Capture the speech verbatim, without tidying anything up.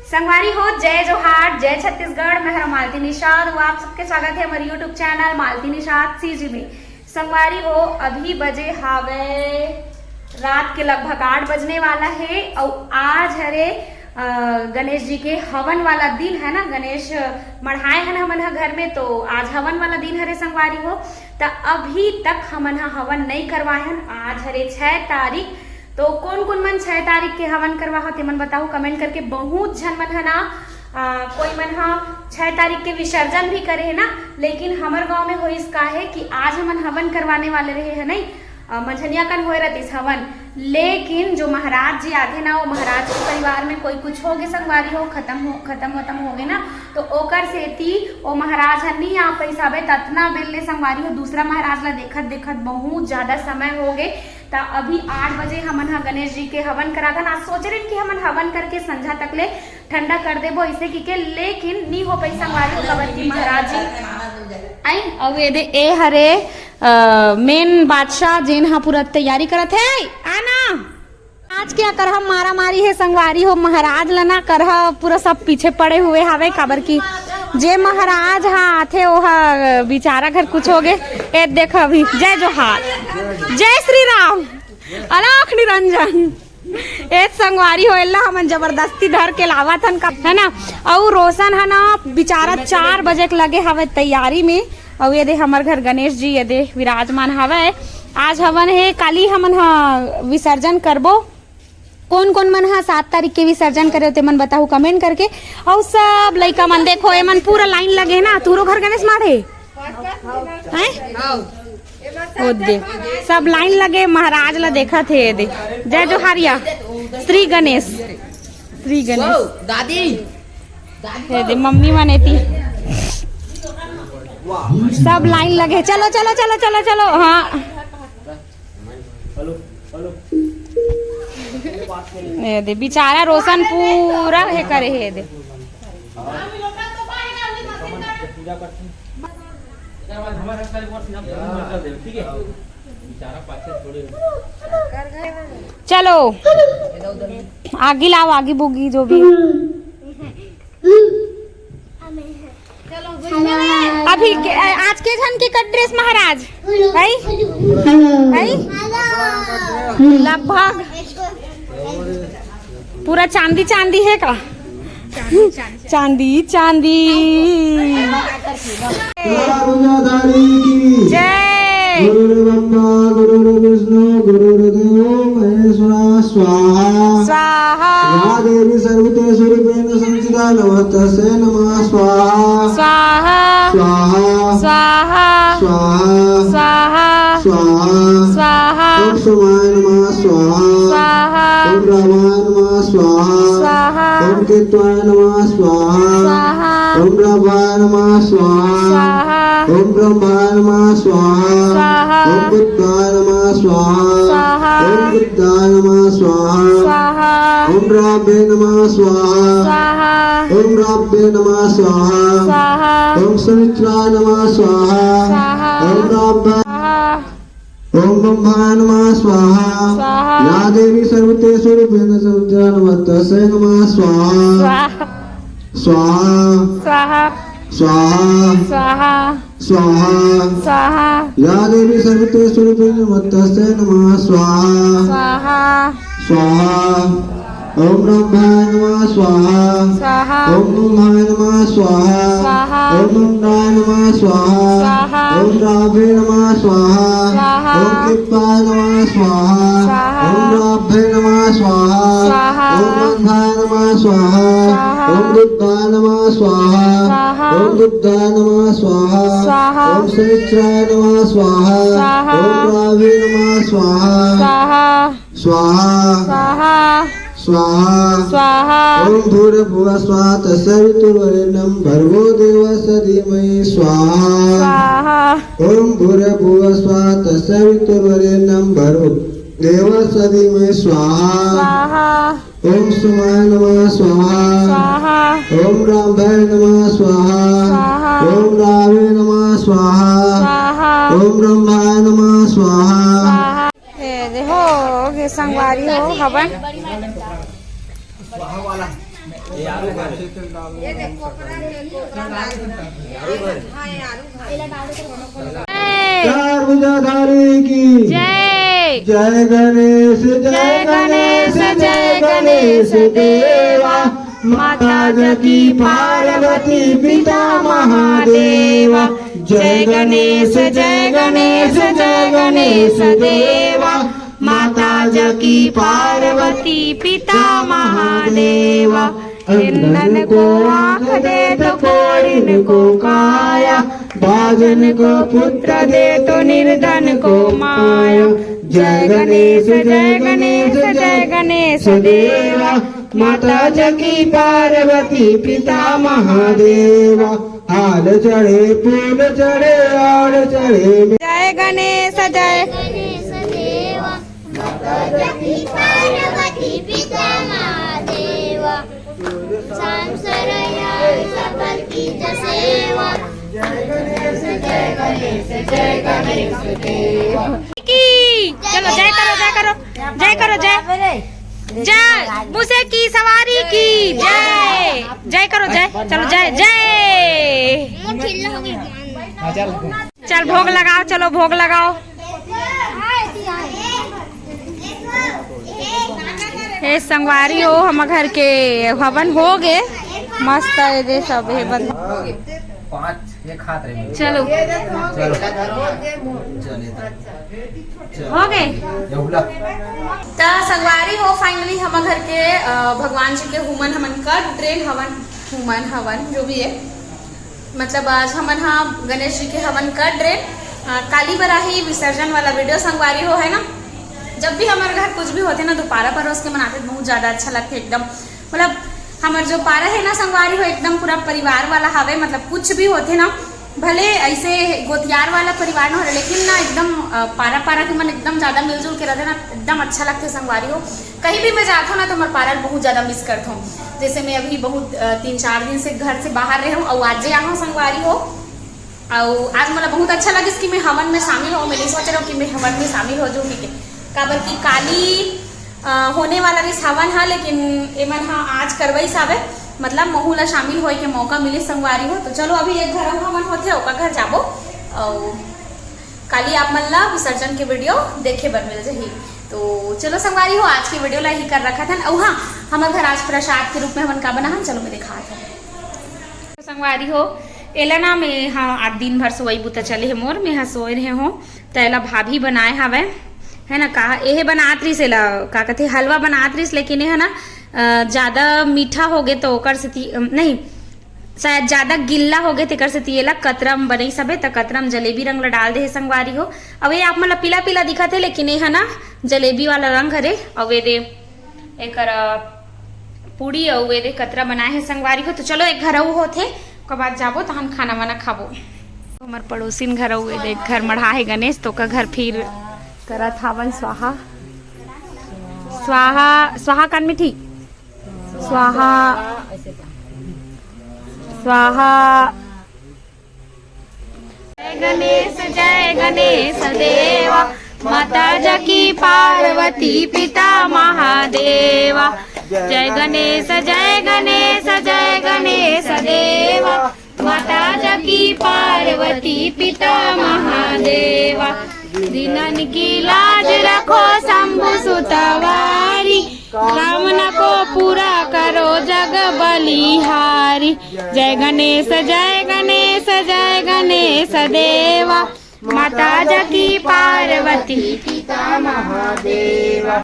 संगवारी हो, जय जोहार, जय छत्तीसगढ़। मैं हर मालती निषाद, वो आप सबके स्वागत है हमारे YouTube channel Malti Nishad CG में। संगवारी हो, अभी बजे हावे रात के लगभग आठ बजने वाला है। और आज हरे अ, गणेश जी के हवन वाला दिन है ना, गणेश मढ़ाए है ना हमन ह घर में, तो आज हवन वाला दिन हरे संगवारी हो। त अभी तक हमन ह हवन नहीं करवाए हन। आज हरे छह तारीख, तो कौन कौन मन छह तारीख के हवन करवा हो तेमन बताओ कमेंट करके। बहुत झन मन है ना, अ, कोई मन ह छह तारीख के विसर्जन भी करे है ना, लेकिन हमर गांव में होइस का है कि आज हमन हवन करवाने वाले रहे है नहीं, अ, मंझनिया कन होए रतिस हवन। लेकिन जो महाराज जी आथे ना, वो महाराज के परिवार में कोई कुछ हो गए संगवारी हो, खत्म हो, खत्म वतम हो गए ना, तो ओकर सेती वो महाराज ह नहीं आ पैसा बे। ततना बेल ले संगवारी हो, दूसरा महाराज ला देखत देखत बहुत ज्यादा समय हो गए। त अभी आठ बजे हमन ह गणेश जी के हवन करा था ना, सोच रहे कि हमन हवन करके संझा तक ले ठंडा कर देबो इसे की के, लेकिन नी हो पैसा संगवारी हो, काबर कि महाराज जी आई। अउ ये दे, ए हरे मेन बादशाह जेन हा पूरा तैयारी करत है। आना, आज क्या करहा मारा मारी है संगवारी हो, महाराज ला ना करहा पूरा सब पीछे पड़े हुए हावे, काबर की जे महाराज हा आथे ओ हा बेचारा घर कुछ हो गए। ए देख अभी, जय जोहार, जय श्री राम, अलख निरंजन। ए संगवारी हो, एला हमन जबरदस्ती धर के लावत हन का, है ना। अउ रोशन है ना बेचारा चार बजे के लगे हवे तैयारी में। अउ ये दे हमर घर गणेश जी ये दे विराजमान हवे। आज हवन है, काली हमन ह विसर्जन करबो। कौन कौन मन ह सात तारीख के विसर्जन करे हो तेमन बताहू कमेंट करके। अउ सब लइका मन देखो, एमन पूरा लाइन लगे है ना, तोरो घर गणेश माढ़े हैं? ओ दे, सब लाइन लगे महाराज ला देखत हे। ये दे, जय जोहारिया, श्री गणेश, श्री गणेश। दादी, ये दे मम्मी मन एती, सब लाइन लगे। चलो चलो चलो चलो चलो, हाँ। ये दे बेचारा रोशन पूरा हे करे हे ये दे। चलो, आगी लाओ, आगी बुगी जो भी। अभी के, आज के झन के कट ड्रेस महाराज? भाई? भाई? लगभग पूरा चांदी चांदी है का? चांदी चांदी। जय। गुरुर्ब्रह्मा गुरुर्विष्णु गुरुर्देवो महेश्वरा स्वाहा। स्वाहा। या देवी सर्वते स्वरूपेण संस्थिता नमः तस्यै नमः स्वाहा। स्वाहा। स्वाहा। स्वाहा। स्वाहा। स्वाहा। स्वाहा। स्वाहा। ओम सोमाय नमः स्वाहा। स्वाहा। ओम रामाय नमः स्वाहा। स्वाहा। ओम केतवाय नमः स्वाहा। स्वाहा। ओम रामाय नमः स्वाहा। स्वाहा। ओम ब्रह्माय नमः स्वाहा। स्वाहा। ओम बुद्धाय नमः स्वाहा। स्वाहा। ओम बुद्धाय नमः स्वाहा। स्वाहा। ओम रावे नमः स्वाहा। स्वाहा। ओम रावे नमः स्वाहा। स्वाहा। ओम शनिश्चराय नमः स्वाहा। स्वाहा। ओम रावे स्वाहा। ओम ब्रह्माय नमः स्वाहा। स्वाहा। या देवी सर्वते स्वरूपेण संस्थिता नमः तस्यै नमः स्वाहा। स्वाहा। स्वाहा। स्वाहा। स्वाहा। स्वाहा। स्वाहा। स्वाहा। स्वाहा। या देवी सर्वते स्वरूपेण नमः तस्यै नमः स्वाहा। स्वाहा। स्वाहा। ओम ब्रह्माय नमः स्वाहा। स्वाहा। ओम ब्रह्माय नमः स्वाहा। स्वाहा। ओम ब्रह्माय नमः स्वाहा। स्वाहा। ओम रावे नमः स्वाहा। स्वाहा। ओम केतवाय नमः स्वाहा। स्वाहा। ओम रावे नमः स्वाहा। स्वाहा। ओम गंधाय नमः स्वाहा। स्वाहा। ओम बुद्धाय नमः स्वाहा। स्वाहा। ओम बुद्धाय नमः स्वाहा। स्वाहा। ओम शनिश्चराय नमः स्वाहा। स्वाहा। ओम रावे नमः स्वाहा। स्वाहा। स्वाहा। स्वाहा। स्वाहा। स्वाहा। स्वाहा। ओम भूर्भुवः स्वः तत्सवितुर्वरेण्यं भर्गो देवस्य धीमहि स्वाहा। स्वाहा। ओम भूर्भुवः स्वः तत्सवितुर्वरेण्यं भर्गो देवस्य धीमहि स्वाहा। स्वाहा। ओम सोमाय नमः स्वाहा। स्वाहा। ओम रामाय नमः स्वाहा। स्वाहा। ओम रावे नमः स्वाहा। स्वाहा। ओम ब्रह्माय नमः स्वाहा। स्वाहा। ए, दे हो गे संगवारी हो हवन। चार भुजाधारी की जय। जय गणेश, जय गणेश, जय गणेश देवा। माता जकी पार्वती पिता महादेवा। जय गणेश, जय गणेश, जय गणेश देवा। माता जकी पार्वती पिता महादेवा। अंधन को आँख दे तो कोढ़िन को काया, बाझन को पुत्र दे तो निर्धन को माया। जय गणेश, जय गणेश, जय गणेश देवा। माता जकी पार्वती पिता महादेवा। हाल चढ़े फूल चढ़े और चढ़े में। जय गणेश, जय गणेश देवा। माता जकी पार्वती पिता महादेवा। शाम सरया सफल की जसेवा। जय गणेश, जय गणेश, जय गणेश देवा। की चलो जय करो, जय करो, जय करो, जय। जय मूसे की सवारी की जय। जय करो, जय, चलो जय, जय। हाँ, चल। चल भोग लगाओ, चलो भोग लगाओ। हे संगवारी हो, हमर घर के हवन हो गे, मस्त हे दे सब हे बंद। पाँच ये खात रहे। चलो। चलो। चलो। हो गे। ये हुला। त संगवारी हो, finally हमर घर के, अ, भगवान जी के हुमन हमन कर डरेन हवन, हुमन हवन जो भी हे, मतलब आज हमन हा गणेश जी के हवन कर डरेन। अ, काली बराही विसर्जन वाला video संगवारी हो, है ना, जब भी हमर घर कुछ भी होथे ना, तो पारा परोस के मनाथे, बहुत ज्यादा अच्छा लगथे एकदम। मतलब हमर जो पारा हे ना संगवारी हो, एकदम पूरा परिवार वाला हवे, मतलब कुछ भी होथे ना, भले ऐसे गोतियार वाला परिवार ना हो, लेकिन ना एकदम, अ, पारा पारा के मन एकदम ज्यादा मिलजुल के रहथे ना, एकदम अच्छा लगथे संगवारी हो। कहीं भी मैं जाथों ना, तो हमर पारा ल बहुत ज्यादा miss करथों। जैसे मैं अभी बहुत, अ, तीन चार दिन से घर से बाहर रहे हूँ, और आज आए हूँ संगवारी हो, अउ आज मोला बहुत अच्छा लगिस कि मैं हवन में शामिल हों। मैं नहीं सोच रहे हूँ कि मैं हवन में शामिल हो जाऊँ, ठीक है, काबर कि काली, अ, होने वाला रिस हवन हा, लेकिन एमन हा आज करवाइस हवे, मतलब महू ला शामिल होए के मौका मिलिस संगवारी हो। तो चलो अभी एक घर अउ हवन होथे, ओकर घर जाबो, अउ काली आप मन ला विसर्जन के video देखे बर मिल जाही। तो चलो संगवारी हो, आज के video ला ही कर रखत हन। अउ हाँ, हमर घर आज प्रसाद के रूप में हमन का बनाहन, चलो मैं दिखात हूँ। संगवारी हो, एला ना मैं, हाँ, आज दिन भर सोई बुता चले हे मोर, मैं हा सोए रहे हों, त एला भाभी बनाए हवय, है ना, का एहे बनात रिस, एला का कथे, हलवा बनात रिस, लेकिन एहा ना, अ, ज्यादा मीठा हो गे तो ओकर सेती, अम, नहीं, शायद ज्यादा गिल्ला हो गे, तेकर सेती एला कतरा म बनई सबे, त कतरा म जलेबी रंग ला डाल दे हे संगवारी हो। अब ये आप मन ला पीला पीला दिखत हे, लेकिन एहा ना जलेबी वाला रंग हरे। अउ ये दे एकर, अ, पूड़ी अउ ये दे कतरा बनाए हे संगवारी हो। तो चलो एक घर अउ होथे, ओकर बाद जाबो तहन खाना वाना खाबो। हमर पड़ोसिन घर अउ ये दे घर मढ़ा हे गणेश, तो ओकर घर फिर करत हावन स्वाहा, स्वाहा, स्वाहा कान मिठी, स्वाहा, स्वाहा। जय गणेश, जय गणेश देवा, माता जकी पार्वती पिता महादेवा। जय गणेश, जय गणेश, जय गणेश देवा, माता जकी पार्वती पिता महादेवा। दीनन की लाज रखो शंभु सुतवारी, कामना को पूरा करो जग बलिहारी। जय गणेश, जय गणेश, जय गणेश देवा, माता जकी पार्वती पिता महादेवा।